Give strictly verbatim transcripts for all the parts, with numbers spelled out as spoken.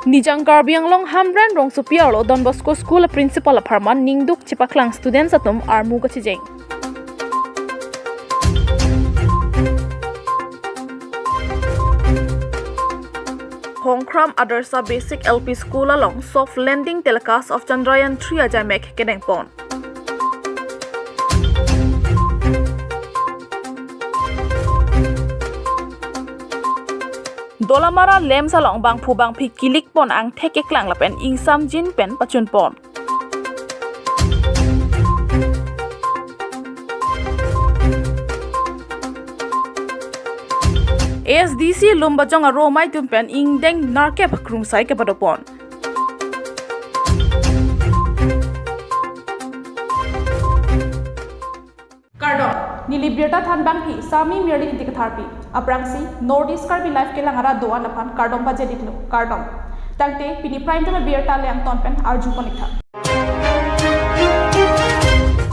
Nijang Karbi Anglong Hamren rongsopi arlo Don Bosco School a principal apharman ningduk chepaklang students atum armu kachijeng. Hongkram Adarsha Basic L P School along soft landing telecast of Chandrayaan three ajaimek kedengpon. Dolamara LAMPS along bangphu bangphi kilikpon angthek keklang lapen ingsamjin pen pachunpon. A S D C Lumbajong aro amei atum pen ingdeng nerkep krungsai kepadopon. Kardom, neli birta thanbangpi Sami Mirli Ingti Katharpi, aphrangsi North East Karbi Live kelang arat do-an aphan kardom pajir-iklo, kardom. Tangte pini prime time birta le angton pen arjupon-iktha.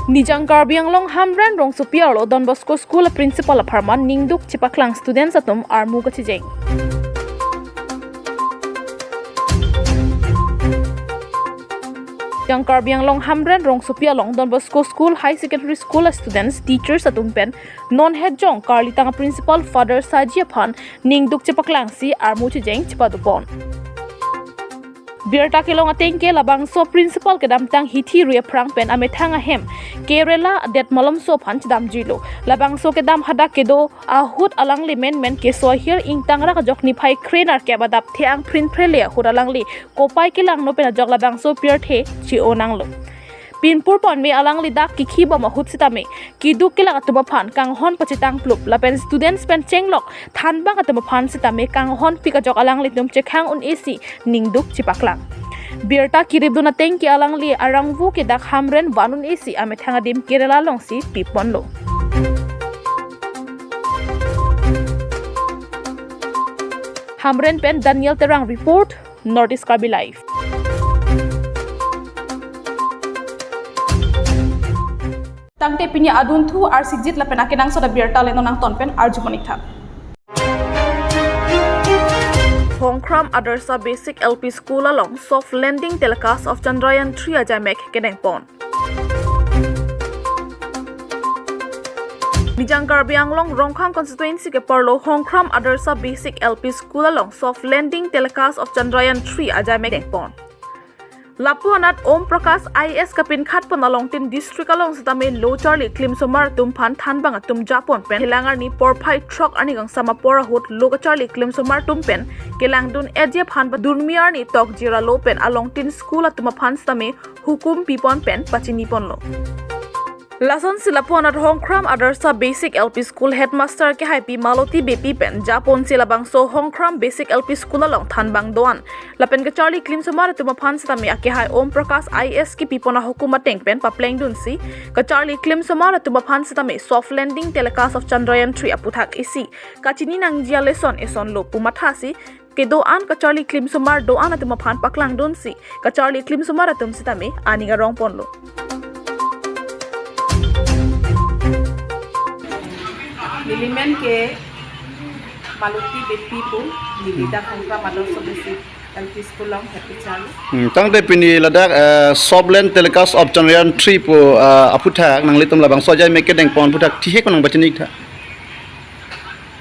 Nijang Karbi Anglong Hamren rongsopi arlo Don Bosco School a principal apharman ningduk chepaklang students atum armu kachijeng. Nijang Karbi Anglong Hamren rongsopi along Don Bosco School High Secondary School a students, teachers atum pen non hetjong karlitang a principal Father Saji aphan ningduk chepaklangsi armu chijeng chepadopon. Birta kelong ateng ke labangso principal kedamtang hithi ri aphrang pen amethang ahem Kerala adet malomso aphan chedamjuilo. Labangso kedam hadak kedo ahut alangli menmen keso ahir ingtangrak ajok niphai kre nerkep adap the-ang phrinphre le ahut alangli kopai kelangno pen ajok labangso pirthe chi-o nanglo. Pinpur ponme alangli dak kikhi bom ahut sitame keduk kelak atum aphan kanghon pachetang plup lapen students pen chenglok thanbang atum aphan sitame kanghonpik ajok alanglitum chekhang un-esi ningduk chepaklang. Birta kiripdun ateng ke alangli arangvu ke dak Hamren van un-esi amethang adim Kerala alongsi piponlo. Hamren pen Daniel Terang report, North East Karbi Live. Tangte pini adunthu arsikjit lapen akenangsot abirta le non angton pen arjupon-iktha. Hongkram Adarsha Basic L P School along soft landing telecast of Chandrayaan three ajaimek kedengpon. Nijang Karbi Anglong Rongkhang constituency keparlo Hongkram Adarsha Basic L P School along soft landing telecast of Chandrayaan three ajaimek dengpon. Lapu anat Om Prakash I A S kapinkhatpon alongtin district along sitame lo charli klimsomar atum aphan thanbang atum japon pen Helang arni porphai throk arni kangsam apor ahut lo kacharli klimsomar atum pen kelangdun-etji aphan Durmi arni tokjir alo pen alongtin school atum aphan sitame hukum pipon pen pachiniponlo. Lasonsi lapu anat Hongkram Adarsha Basic L P School headmaster kehaipi Maloti Beypi pen japonsi labangso Hongkram Basic L P School along thanbang do-an lapen kacharli klimsomar atum aphan sitame akehai Om Prakash I A S kipipon ahukum ateng pen paplengdunsi kacharli klimsomar atum aphan sitame soft landing telecast of Chandrayaan three aputhak isi kachini nangji aleson esonlo pu mathasi kedo-an kacharli klimsomar do-an atum aphan paklangdunsi kacharli klimsomar atum sitame aning arongponlo. Neli men ke Maloti Beypi pu, neli dak Hongkram Adarsha Basic L P School along head teacher. Hmm, tangte pini ladak, eh, soft land telecast of Chandrayaan three pu, eh, aputhak nanglitum labangso ajaimek kedengpon aputhak thihek nangpachini-iktha.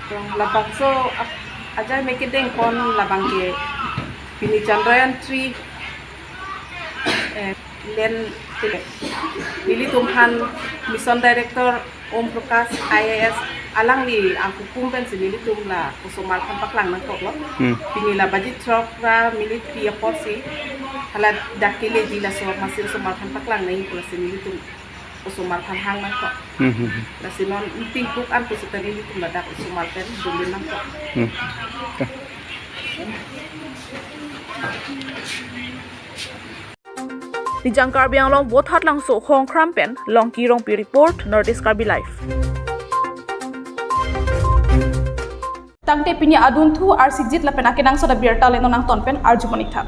Tong labangso ap-, ajaimek kedengpon labang ke pini Chandrayaan three, eh, land tele. Nelitum aphan Mission Director Om Prakash I A S alangli ahukum pensi nelitum la osomar aphan paklang nangkoklo. Hmm. Pini la baji throk ra minute phli apotsi hala dak keleji laso masi osomar aphan paklang nangji pusi nelitum osomar aphan hang nangkok. Hmm, hmm, hmm. Lasi non ingtingkuk an pusitame nelitum ladak osomar pen dundun nangkok. Hmm. Nijang Karbi Anglong Vothatlangso Hongkram pen Longki Rongpi report, North East Karbi Live. Tangte pini adunthu arsikjit lapen akenangsot abirta le non angton pen arjupon-iktha.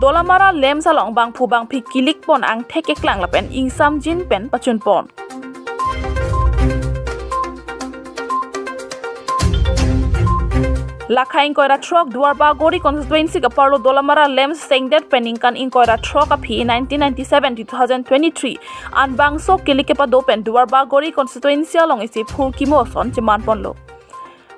Dolamara LAMPS along bangphu bangphi kilikpon angthek keklang lapen ingsamjin pen pachunpon. Lakha ingkoi ra throk Duar Bagori constituency kaparlo Dolamara LAMPS sengdet pen ningkan ingkoi ra throk aphi nineteen ninety-seven to two thousand twenty-three an bangso kilik kepado pen Duar Bagori constituency along isi phurkimo ason cheman ponlo.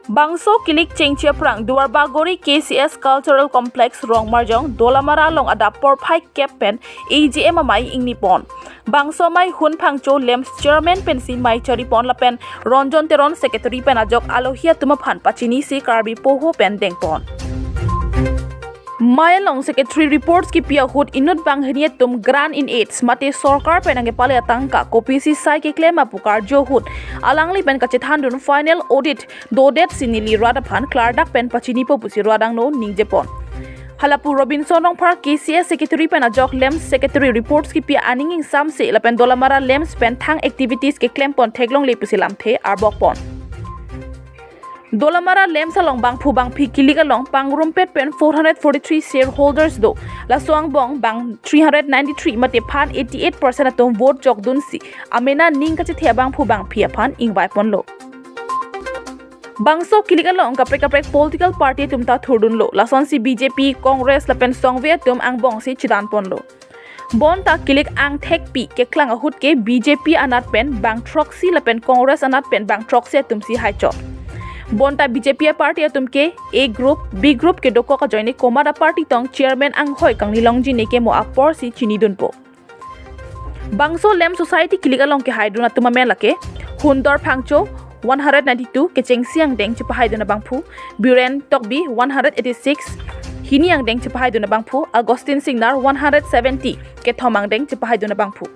Bangso kilik chengche aphrang Duar Bagori K C S Cultural Complex Rongmarjong Dolamara along adap porphai kep pen A G M amei ingni pon. Bangso amei Hun Phangcho LAMPS chairman pensi mei chari pon lapen Ronjon Teron secretary pen ajok alohi atum aphan pachinisi Karbi poho pen deng pon. Mei along secretary reports kipi ahut inut banghini atum grant in aids mate sorkar pen nangkepale atangka kopisi sai keklem apu karjo ahut alangli pen kachethandun final audit dodet si neli rat aphan klardak pen pachinipo pusi rat angno ningje pon. Halapu Robinson Rongphar K C S secretary pen ajok LAMPS secretary reports kipi aning ingsamse lapen Dolamara LAMPS pen thang activities keklem pon theklongle pusi lamthe arbok pon. Dolamara LAMPS along bangphu bangphi kilik along pangrumpet pen four hundred forty-three shareholders do. Laso angbong bang three hundred ninety-three mate phan eighty-eight percent atum vote jokdunsi amena ning kachethe abangphu bangphi aphan ingvai ponlo. Bangso kilik along kaprek kaprek political party atum ta thurdunlo. Lasonsi B J P, Congress lapen songve atum angbongsi chedan ponlo. Bonta kilik angthekpi keklang ahut ke B J P anat pen bang throksi lapen Congress anat pen bang throksi atumsi haichot. Bonta B J P aparty atum ke A group, B group kedokok ajoine komat aparty tong chairman anghoi kangni longji ne kemo aporsi chinidunpo. Bangso LAMPS society kilik along kehaidun atum amen lake Hundor Phangcho one hundred ninety-two kechengsi angdeng chepahaidun abangphu, Biren Tokbi one hundred eighty-six hini angdeng chepahaidun abangphu, Augustine Singnar one hundred seventy kethom angdeng chepahaidun abangphu,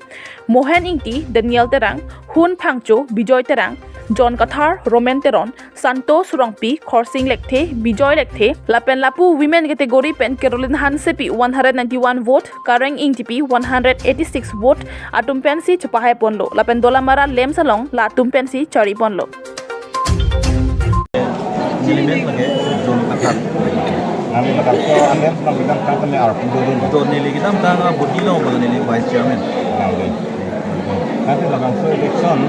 Mohen Ingti, Daniel Terang, Hun Phangcho, Bijoy Terang, John Kathar, Roman Teron, Santosh Rongpi, Khorsing Lekthe, Bijoy Lekthe, lapen lapu women category pen Caroline Hansepi one hundred ninety-one vote, Kareng Ingtipi one hundred eighty-six vote atum pensi chepahai ponlo. Lapen Dolamara LAMPS along latum pensi chari ponlo. Nelimen lake John Kathar. Nami kadam so alen nang bidang tang kami arpun dulu. To neli kedamtang abudi lo bang neli vice chairman. Nang deh. Nanti labangso election,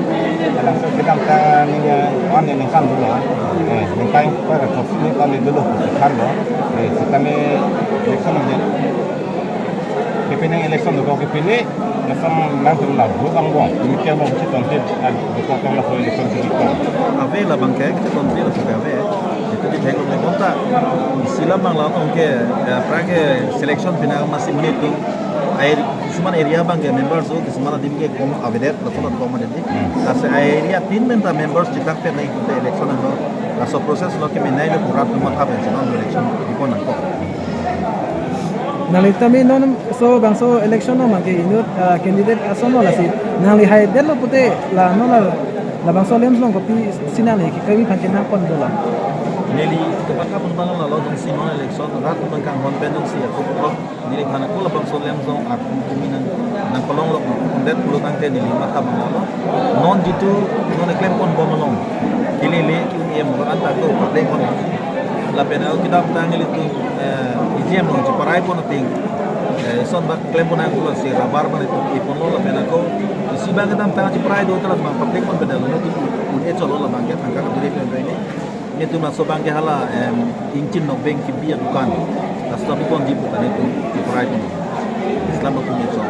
labangso kedamtang ini, eh, on ini kan dulu, ah. Eh, ningkai para toksi ini kan dulu, kan lo. Eh, sekali election aja. Kepini election dulu, kepini election nang dulu lah, dulu bang bong. Ini kaya mau si tonti, ah, dulu kan lah election si kita. Ave labang ke, kita tonti lah sudah ave. Itu di thek lo bonta. Isi labang la tong ke, eh, pra ke selection pina masih menit tu. Air Kisuman area abang ke members do, kisuman adim ke kom avedet, laso laso kom avedet. Hmm. Lasi area tin men ta members chetak pen nai kute election abang. Laso process lo ke menai lo kurat lo matha pen si non election di pon nangkok. Nangli tame non so bangso election lo mangke inut, ah, candidate ason lo lasi nangli haidetlo pute la non la, labangso LAMPS along kopisi nangli ke kami phan kenang pon dolang. Neli kepathap pon abang la lo dong si non election rat abang kanghon pen dong si aku pun Neliphan ako labangso LAMPS along atum kimi nang, nangkelong lok nang kundet pulo tangte neli matha abang lo. Non jitu non eklem pon bom along. Kelele ki-un-e mo anta ko papleng pon. Lapen ako kedamtang ilitum, eh, A G M along cheparai pon ating. Eh, ison bak klem pon nangkok lasi rubber abang itum ipon lo lapen ako isi abang kedamtang cheparai do telas abang papleng pon bedal lo tu un-e cholo labang ke tangka kediri pen ini. Netum laso abang ke hala, em, ingchin nokbeng kibi adukan. Laso abang pon di bukan itu, di perai pon. Islam aku ni so.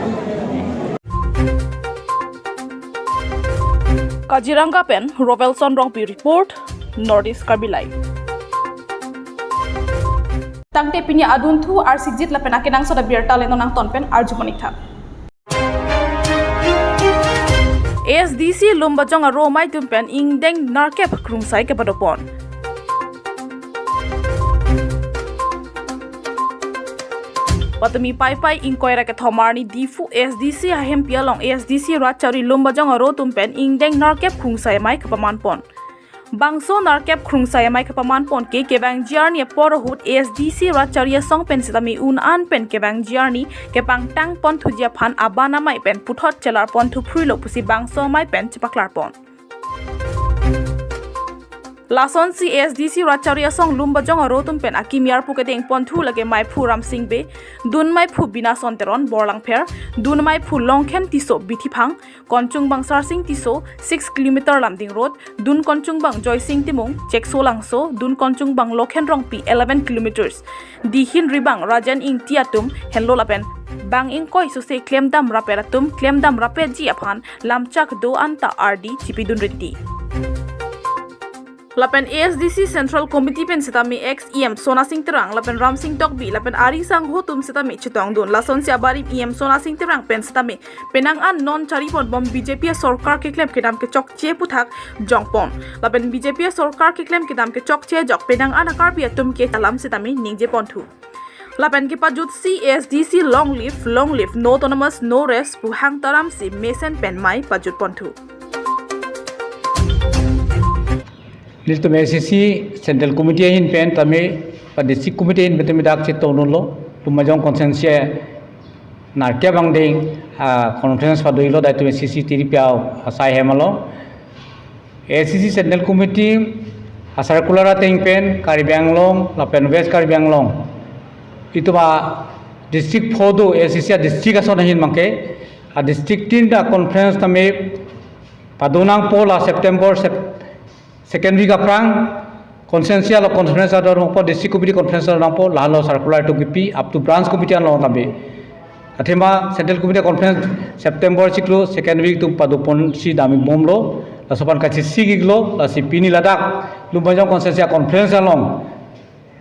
Kaziranga pen Rovelson Rongpi report, North East Karbi Live. Tangte pini adunthu arsijit lapen akenangsot abirta le non nangton pen arju manik tha. A S D C Lumbajong aro amei atum pen ingdeng nerkep krungsai kepado pon. Patumi Paipai ingkoi ra kethom arni Diphu A S D C ahempi along A S D C rat chari Lumbajong aro atum pen ingdeng nerkep krungsai amei kepaman pon. Bangso nerkep krungsai amei kepaman pon ke kevangji arni apor ahut A S D C rat chari asong pen sitame un-an pen kevangji arni kepangtang pon thuji aphan aban amei pen puthot chelar pon thuphrui lo pusi bangso amei pen chepaklar pon. Lasonsi A S D C Ratchari Asong Lumbajong aro atum pen akimi arpu kedeng ponthu lake maiphu Ramsing Bey, dun maiphu Binason Teron Borlangpher, dun maiphu Longkhen Tisso Bithiphang, konchungbang Sarsing Tisso six kilometer Lumding Road, dun konchungbang Joysing Timung Cheksolangso, dun konchungbang Lokhen Rongpi eleven kilometers, dihin ribang Rajen Ingti atum henlo lapen bang ingkoi sose klemdam rapet atum klemdam rapetji aphan lamchak do anta ardi chipidun rinti. Lapen A S D C Central Committee pen setame ex E M Sonasing Terang lapen Ramsing Tokbi lapen ari sangho atum setame chetongdun. Lasonsi abarim E M Sonasing Terang pen setame penang an non charipon bom B J P sorkar keklem kedam kechokche aputhak jongpon. Lapen B J P sorkar keklem kedam kechokche ajok penang an a-Karbi atum ke alam setame ningje ponthu. Lapen kepajutsi A S D C long live, long live, no autonomous, no rest pu hang taramsi mesen pen mei pajut ponthu. Nelitum A S D C Central Committee ahin pen tame, pa District Committee ahin pen tame dak chetongdunlo, Lumbajong constituency narkep angdeng, ah, conference padoilo, daitum A S D C tiripiau asai hem along. A S D C Central Committee a-circular ateng pen Karbi Anglong lapen West Karbi Anglong itum a-district pho do, A S D C a-district ason ahin abangke a-district tin ta conference tame padonangpo la September sep-, second week aphrang constituency along conference ador nangpo, district committee conference ador nangpo, lahenlo circular itum kipi, up to branch committee along tame. Athema Central Committee conference September chiklo second week atum padoponsi dam-ik bomlo, laso aphan kachesik-iklo, lasi pini ladak Lumbajong constituency conference along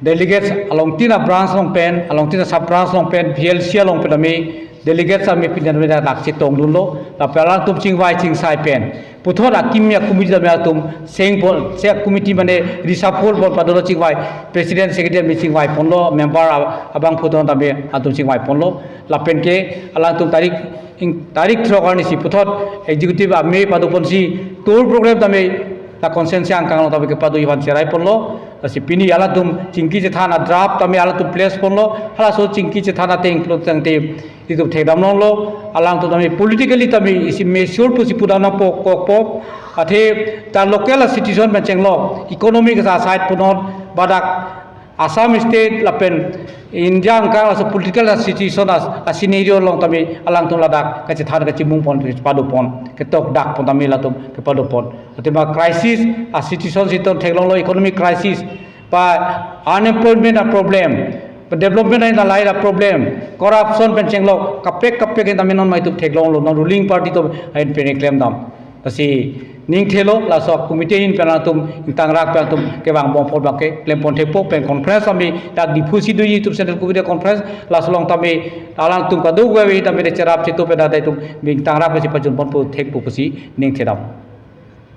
delegates along tin a-branch along pen, along tin a-sub branch along pen, P L C along pen tame delegates tame pini tame dak chetongdunlo, lapen alangtum chingvai chingsai pen puthot akimi a-committee tame atum sengpon, se committee mane reshuffle pon padolo chingvai, president secretary tame chingvai ponlo, member a-, abangphu atum tame atum chingvai ponlo, lapen ke alangtum tarik ing-, tarik throk arnisi puthot executive amei padoponsi tour program tame la constituency angkang along tame kepado-i aphan cherai ponlo, lasi pini alangtum chingki chethan a-draft tame alangtum place ponlo, halaso chingki chethan ateng pulo tangte itum thekdam longlo, alangtum tame politically tame isi mature pusi pudam nangpo kokpo, athe ta local a-situation pen chenglo, economic a-side punon, badak Assam state lapen India angkang laso political a-situation a, a-scenario along tame alangtum ladak kachethan kachimung pon, kepado pon, ketok dak pon tame latum kepado pon. Athema crisis a-situation si itum theklonglo, economic crisis, pa unemployment a-problem, pa development a-nalai a-problem, corruption pen chenglo, kaprek kaprek ahin tame non mei itum theklonglo, non ruling party atum ahin pen keklem dam. Lasi ning thelo, laso committee ahin pen alangtum ingtangrak pen alangtum kevang bom apot abangke klem pon thekpo, pen conference tame dak Diphu si do itum Central Committee conference, laso along tame alangtum kadokave tame de cherap chetu pen adai atum ingtangrak pensi pajut ponpo thekpo pusi ning thedam.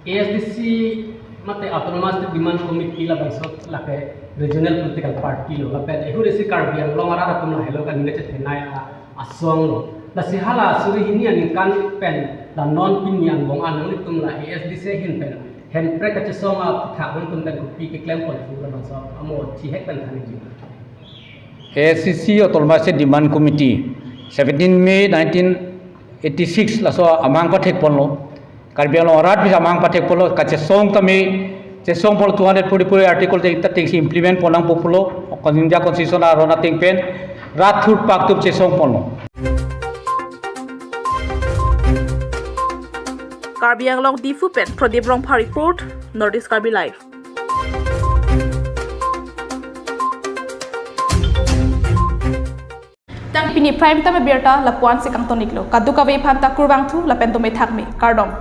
A S D C mate Autonomous Demand Committee labangso lake regional political party lo, lapen ehur isi Karbi Anglong arat atum lahelo kaningje chethenei a-, asong lo. Lasi hala suri hini aningkan pen la non pini angbong an nanglitum la A S D C ahin pen hemprek kachesong aputhak nangtum pen kopi keklem ponthu labangso amo chihek pen thaniji. A S D C Autonomous Demand Committee, seventeen May nineteen eighty-six laso amang pathek ponlo. Karbi Anglong arat bisa amang pathek ponlo, kachesong tame chesong ponlo, two hundred forty-four article te ta thengsi implement pon nangpo pulo, India Constitution aron ateng pen rat thurpak atum chesong ponlo. Karbi Anglong Diphu pen Pradip Rongphar report, North East Karbi Live. Tang pini prime time abirta lapu-ansi kangton-iklo. Kadokave aphan ta kurvangthu lapen dome thakme. Kardom.